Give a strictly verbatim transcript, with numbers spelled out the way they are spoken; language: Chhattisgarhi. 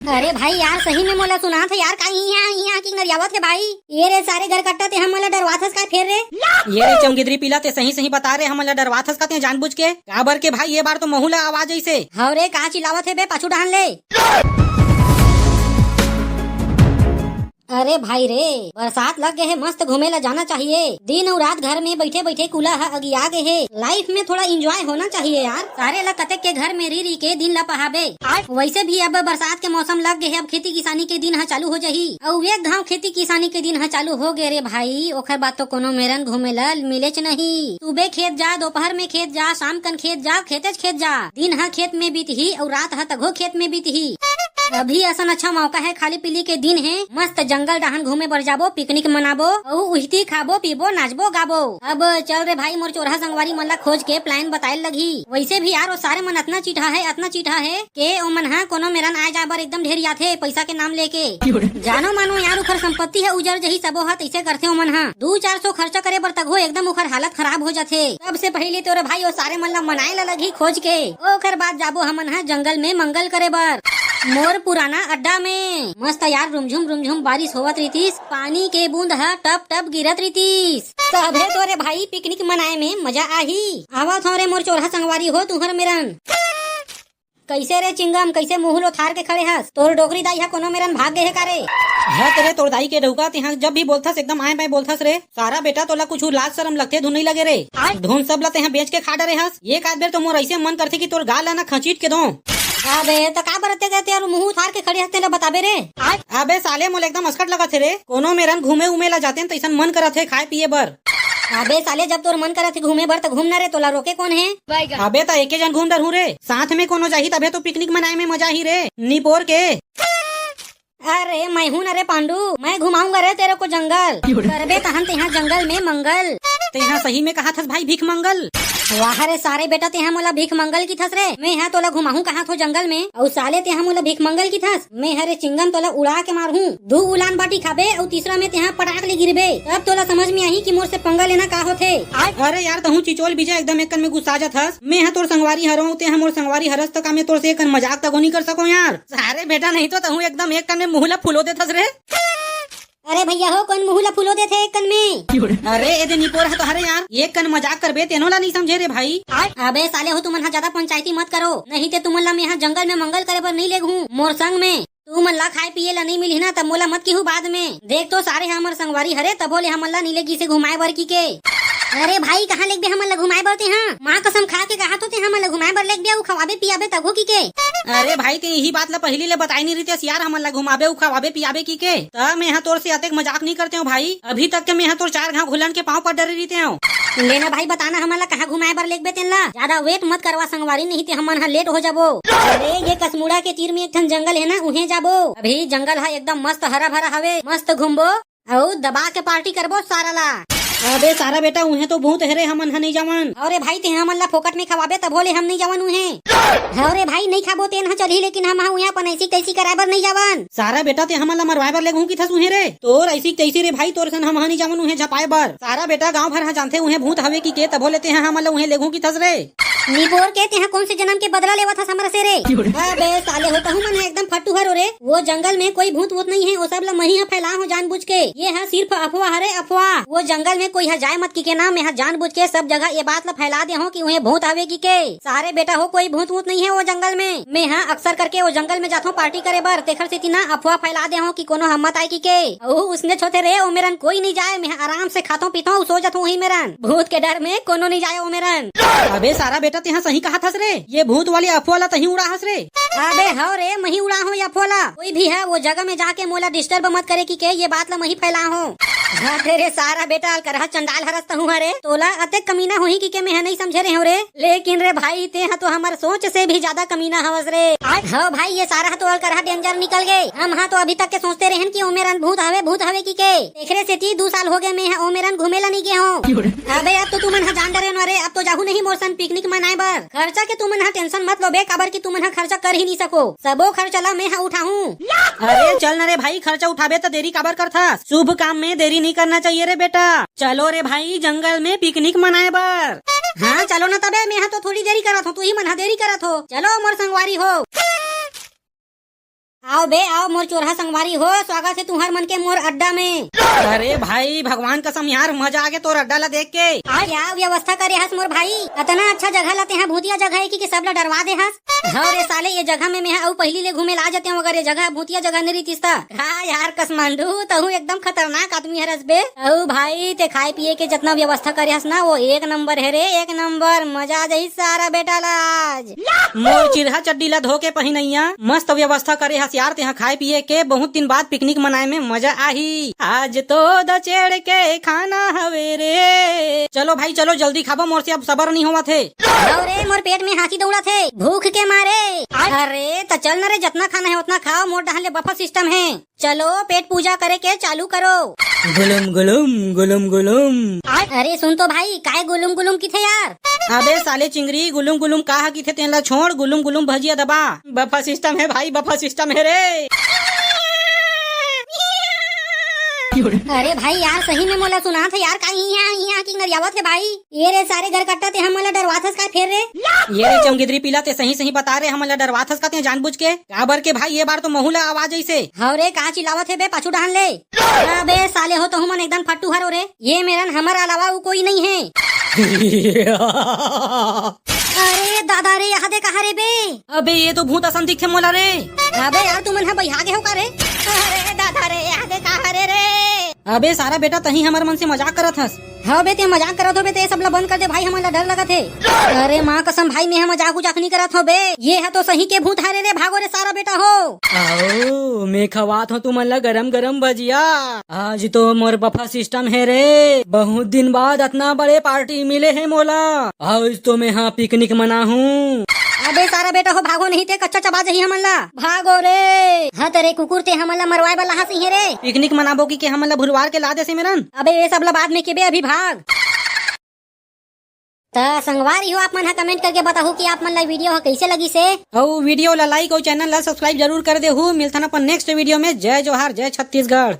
अरे भाई यार, सही में मोला सुनात हे यार, का इहाँ, इहाँ की नरियावत हे भाई? ये रे सारे गरकट्टा, ते हमन ला डरवाथस का फेर रे? ये रे चौंगिदरी पीला, ते सही सही बता रे, हमन ला डरवाथस का ते जानबूझ के? काबर के भाई, ये बार तो महू ला आवाज अइसे। हव रे, का चिल्लावत हे बे पाछू डहान ले? अरे भाई रे, बरसात लग गे हे, मस्त घूमे ला जाना चाहिए। दिन अउ रात घर में बैठे बैठे कूला ह अगिया गे हे। लाइफ में थोड़ा एंजॉय होना चाहिए यार। सारे ला कतेक के घर में री री के दिन ला पहाबे। वैसे भी अब बरसात के मौसम लग गे हे, अब खेती किसानी के दिन ह चालू हो जाही। अउ एक घाव खेती किसानी के दिन ह चालू हो गे रे भाई, ओखर बाद तो कोनो मेरन घूमे ला मिलेच नहीं। सुबह खेत जा, दोपहर में खेत जा, शाम कन खेत जा, खेतेच खेत जा। दिन ह खेत में बीतही अउ रात ह तघो खेत में बीतही। अभी असन अच्छा मौका हे, खाली पीली के दिन हे, मस्त जंगल डहान घूमे बर जाबो, पिकनिक मनाबो अउ उहिती खाबो पीबो नाचबो गाबो। अब चल रे भाई, मोर चोरहा संगवारी मन ला खोज के प्लान बताए लगही। वैसे भी यार, वो सारे मन अतना चिटहा हे, अतना चिटहा हे के ओमन ह कोनो मेरन आए जाए बर एकदम ढेरियाथे पैसा के नाम लेके। जानो मानो यार, उखर संपत्ति ह उजर जही, सबो ह तैसे करथे ओमन ह। दू चार सौ खर्चा करे बर तघो एकदम उखर हालत खराब हो जाथे। सबसे पहले तोरे भाई वो सारे मन ला मनाए ला लगही खोज के, ओखर बाद जाबो हमन ह जंगल में मंगल करे बर। मोर पुराना अड्डा में मस्त यार रुमझुम रुमझुम बारिश होवत रहितिस, पानी के बूंद ह टप टप गिरत रहितिस। तभे तोरे भाई पिकनिक मनाए में मजा आही। आवत हव रे मोर चोरहा संगवारी हो तुहर मेरन। कैसे रे चिंगम, कैसे मुंह ला थार के खड़े हस? तोर डोकरी दाई ह कोनो मेरन भाग गे हे का रे? हत रे तोर दाई के डउका, तेहा जब भी बोलथस एकदम आए बाए बोलथस रे। सारा बेटा तोला कुछ लाज शरम लगथे धुन नहीं लगे रे। धुन सब ला तेहा बेच के खा डरे हस। एक आध बेर तो मोर ऐसे मन करथे कि तोर गाल ला ना खचीट के दो। अबे त का बरते गए तेरे मुंह उठार के खड़े हस तेला बताबे रे। अबे साले मोला एकदम असकट लगत हे रे। कोनो मेरन घूमे उमे ला जातेन तैसन मन करत हे खाए पिए बर। अबे साले, जब तोर मन करत हे घूमे बर, त घूम ना रे, तोला रोके कौन हे? अबे, त एके जन घूम डरहूं रे, साथ में कोनो जाही, तभे तो पिकनिक मनाए में मजा ही रे, निपोर के। अरे, मैं हूं ना रे पांडू, मैं घुमाऊंगा रे तेरे को जंगल। करबे तहन तेहा जंगल में मंगल। तेहा सही में कहा थस भाई भीख मंगल। वाह रे सारे बेटा, तेहा मोला भीख मंगल की थस रे, मैं हा तोला घुमाहूं कहा थो जंगल में, अउ साले तेहा मोला भीख मंगल की थस। मैं हरे चिंगम तोला उड़ा के मारहूं। दू उलान बाटी खाबे अउ तीसरा में तेहा पटाक ले गिरबे, तब तोला समझ में आही कि मोर से पंगा लेना का होथे। अरे यार, तहूं चिचोल बीजा एकदम एक कन में गुस्सा जात हस। मैं हा तोर संगवारी हरंव, तेहा मोर संगवारी हरस, त का मैं तोर से एक कन मजाक तको नहीं कर सको यार? सारे बेटा, नहीं तो तहूं एकदम एक कन में मुंह ला फुलो देथस रे। अरे भैया हो, कौन मुंह ला फुलो देथे एक कन में? अरे ए दे निपोर हा तो हरे यार, एक कन मजाक करबे तेनो ला नहीं समझे रे भाई। अबे साले हो, तुमन हा ज्यादा पंचायती मत करो, नहीं ते तुमन ला मैं हा जंगल में मंगल करे बर नहीं लेगहूं मोर संग में। तुमन ला खाए पिए ला नहीं मिलही ना, तब मोला मत किहू बाद में। देख तो सारे हा हमर संगवारी हरे, तभो ले हमन ला नहीं लेगिसे घुमाए बर की के। अरे भाई, कहाँ लेगबे हमन ला घुमाए बर तेहा? माँ कसम खा के कहा तो ते हमन ला घुमाए बर लेगबे अउ खवाबे पियाबे तभो की के। अरे भाई, ते यही बात ला पहिली ले बताई नहीं रहितेस यार, हमन ला घुमाबे अउ खवाबे पियाबे की के। त मैं हा तोर से अतेक मजाक नहीं करते हूँ भाई, अभी तक के मैं हा तोर चार घाव घुलन के पाँव पर डरे रहिते हूँ। लेना भाई, बताना हमन ला कहाँ घुमाए बर लेगबे तेन ला, ज्यादा वेट मत करवा संगवारी, नहीं ते हमन हा लेट हो जाबो। अरे ये कसमुड़ा के तीर में एक ठन जंगल है ना, उहें जाबो। अभी जंगल हा एकदम मस्त हरा भरा हवे, मस्त घूमबो। अउ दबा के पार्टी करबो सारा ला। अबे सारा बेटा, उहें तो भूत हे रे, हमन ह नहीं जावन। अरे भाई, ते हमन ला फोकट में खवाबे तभो ले हम नहीं जावन उहें। अरे भाई, नहीं खाबो तेन ह चलही, लेकिन हम ह उहें अपन ऐसी तैसी कराए बर नहीं जावन। सारा बेटा, ते हमन ला मरवाए बर लेगहूं की थस उहें रे। तोर ऐसी तैसी रे भाई, तोर सन हम ह नहीं जावन उहें झपाए बर। सारा बेटा, गांव भर ह जानथे उहें भूत हवे की के, तभो ले ते ह हमन ला उहें लेगहूं की थस रे। निपोर के, तेहा कौन से जन्म के बदला लेवत हस हमरा से रे? अबे साले हो, तहू मन ह एकदम फट्टू हरो रे। वो जंगल में कोई भूत वूत नहीं है, वो सब ला मही ह फैला हो जानबूझ के। ये ह सिर्फ अफवाह हरे, अफवाह। वो जंगल में कोई ह जाए मत की के ना, मैं ह जानबूझ के सब जगह ये बात ला फैला दे हूँ कि उहें भूत हवे की के। सारे बेटा हो, कोई भूत वूत नहीं है वो जंगल में। मैं ह अक्सर करके वो जंगल में जाथों पार्टी करे बर, तेखर सेती ना अफवाह फैला दे हूँ कि कोनो ह मत आए की के। अउ उसने छोटे रे, ओ मेरन कोई नहीं जाए, मैं ह आराम से खाथों पीथों अउ सो जाथों वही मेरन। भूत के डर में कोनो नहीं जाए ओ मेरन। अबे सारा बेटा, तेहा सही कहा थस रे, ये भूत वाली अफवाह ला तही उड़ा हस रे। अबे हव रे, मही उड़ा हो ये अफवाह ला। कोई भी है वो जगह में जाके मोला डिस्टर्ब मत करे की के ये बात ला मही फैला हो। अरे रे सारा बेटा, अलकरहा चंडाल हरस तहूं हरे, तोला अतेक कमीना होही की के मैं ह नहीं समझे रहे हो रे। लेकिन रे भाई, तेहा तो हमर सोच से भी ज्यादा कमीना हवस रे। हव भाई, ये सारा तो अलकरहा डेंजर निकल गे। हम हा तो अभी तक के सोचते रहन कि ओ मेरन भूत हवे, भूत हवे की के। एकरे सेती दू साल हो गए, मैं ह ओ मेरन घूमे ला नहीं गे हूँ। अबे अब तो तुमन ह जान डरे न रे, अब तो जाहू नहीं मोर सन पिकनिक मनाए बर। खर्चा के तुमन ह टेंशन मत लो बे, काबर कि तुमन ह खर्चा कर ही नहीं सको। सबो खर्चा ला मैं ह उठाहूँ। अरे चल न रे भाई, खर्चा उठाबे त देरी काबर करथस? शुभ काम में देरी नहीं करना चाहिए रे बेटा। चलो रे भाई, जंगल में पिकनिक मनाए बर। हाँ चलो न तबे, मैं ह तो थोड़ी देरी करत हो, तू ही मन ह देरी करत हो। चलो मोर संगवारी हो। आओ बे, आओ मोर चोरहा संगवारी हो, स्वागत हे तुंहर मन के मोर अड्डा में। अरे भाई, भगवान कसम यार, मजा आगे तोर अड्डा ला देख के। क्या व्यवस्था करे हस मोर भाई, अतना अच्छा जगह ला तेहा भूतिया जगह हे कि, कि सब ला डरवा दे हस। हव रे साले, ये जगह में मैं अउ पहिली ले घूमे ला जाते हूँ, अगर ये जगह भूतिया जगह नहीं रहतीस त। हाँ यार कसमांडू, तहू एकदम खतरनाक आदमी हरस बे। अउ भाई, ते खाए पिए के जतना व्यवस्था करे हस ना, वो एक नंबर हे रे, एक नंबर। मजा आ जाही सारा बेटा ला आज। मोर चिरहा चड्डी ला धो के पहिनैया, मस्त व्यवस्था करे हस यार तेहा खाए पिए के। बहुत दिन बाद पिकनिक मनाए में मजा आही। आज तो दचेड़ के खाना हवे रे। चलो भाई चलो, जल्दी खाबो, मोर से अब सबर नहीं होवत हे। अरे मोर पेट में हाँसी दौड़त हे भूख के मारे। अरे त चल न रे, जतना खाना हे उतना खाओ, मोर डहन ले बफर सिस्टम हे। चलो पेट पूजा करे के चालू करो। गुलुम गुलुम गुलुम गुलुम। अरे सुन तो भाई, काय गुलुम गुलुम किथे यार? अबे साले चिंगरी, गुलुम गुलुम का ह किथे, तेन ला छोड़, गुलुम गुलुम भजिया दबा। बफर सिस्टम हे भाई, बफर सिस्टम हे रे। अरे भाई यार, सही में मोला सुनात हे यार, का इहाँ इहाँ किंगरियावत हे भाई? ये रे सारे गरकट्टा, ते हमन ला डरवात हस काय फेर रे? ये रे चौंगिदरी पीला, ते सही सही बता रे, हमन ला डरवात हस का ते जानबूझ के? काबर के भाई, ये बार तो महू ला आवाज अइसे। हव रे, का चिल्लावत हे बे पाछू डहन ले? अबे साले हो, तहू मन एकदम फट्टू हरो रे। ये मेरन हमर अलावा अउ कोई नहीं हे। अरे दादा रे, यहाँ दे कहाँ रे बे? अबे ये तो भूत असन दिखथे मोला रे। अबे यार, तुमन ह बइहा गे हो का रे? अरे दादा रे, यहाँ दे कहाँ रे रे? अबे सारा बेटा, तही हमर मन से मजाक करत हस। हव बे, ते मजाक करत हो बे, ते सब ला बंद कर दे भाई, हमन ला डर लगत हे। अरे माँ कसम भाई, मैं ह मजाक उजाक नहीं करत हो बे, ये ह तो सही के भूत हरे रे, भागो रे सारा बेटा हो। आओ, मैं खवात हूँ तुमन ला गरम गरम भजिया। आज तो मोर बफर सिस्टम हे रे, बहुत दिन बाद अतना बड़े पार्टी मिले हे मोला। आज तो मैं हा पिकनिक मनाहूँ। अबे सारा बेटा हो, भागो नहीं ते कच्चा चबा जही हमन ला। भागो रे। हाँ त रे कुकुर, ते हमन ला मरवाए बर लाहा सही हे रे। पिकनिक मनाबो कि के हमन ला भुलवार के ला देसे मेरन। अबे ये सब ला बाद में केबे, अभी भाग। त संगवारी हो, आप मन ह कमेंट करके बताहू कि आप मन ला वीडियो ह कइसे लगिस हे। अउ वीडियो ला लाइक अउ चैनल ला सब्सक्राइब जरूर कर देहू। मिलथन अपन नेक्स्ट वीडियो में। जय जोहार, जय छत्तीसगढ़।